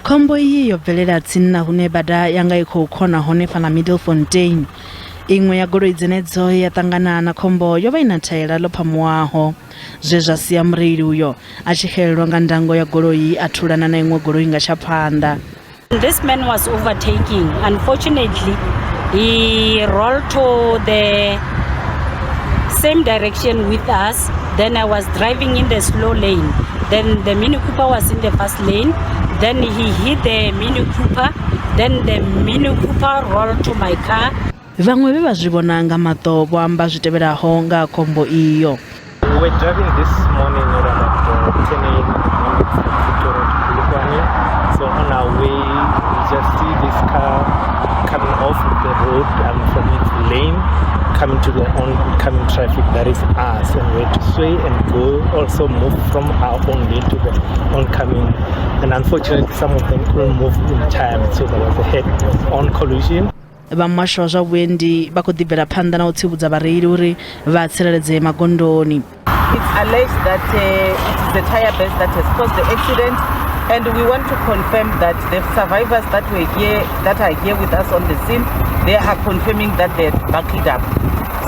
Khombo iyi yo bvelela tsini na hune bada ya nga i khou khona hone fhaḽa Middelfontein. Iṅwe ya goloi dzenedzo ye ya ṱangana na khombo yo vha i na thaela ḽo phamuwaho, zwe zwa sia mureili uyo a tshi xelelwa nga ndango ya goloi a thulana na iṅwe goloi nga tsha phanḓa. This man was overtaking. Unfortunately, he rolled to the same direction with us. Then I was driving in the slow lane. Then the Mini Cooper was in the fast lane. Then he hit the Mini Cooper. Then the Mini Cooper rolled to my car. Vhaṅwe vhe vha zwi vhona nga maṱo vho amba zwi tevhelaho nga ha khombo iyo. We were driving this morning at about 10 a.m. in the morning from Pretoria to Polokwane. So on our way, we just see this car coming off the road from its lane, coming to the oncoming traffic, that is us, and we had to sway and go, also move from our own lane to the oncoming. And unfortunately, some of them couldn't move in time, so there was a head-on collision. Vha muhasho wa zwa vhuendi vha khou ḓi bvela phanḓa na u tsivhudza vhareili uri vha tsireledzee magondoni. It's alleged that it is the tire burst that has caused the accident, and we want to confirm that the survivors that were here, that are here with us on the scene, they are confirming that they had buckled up.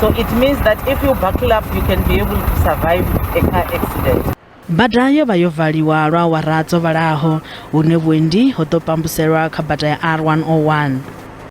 So it means that if you buckle up, you can be able to survive a car accident. Bada yo vha yo valiwa lwa awara dzo vhalaho, hune vhuendi ho ḓo pambuselwa kha bada ya R101.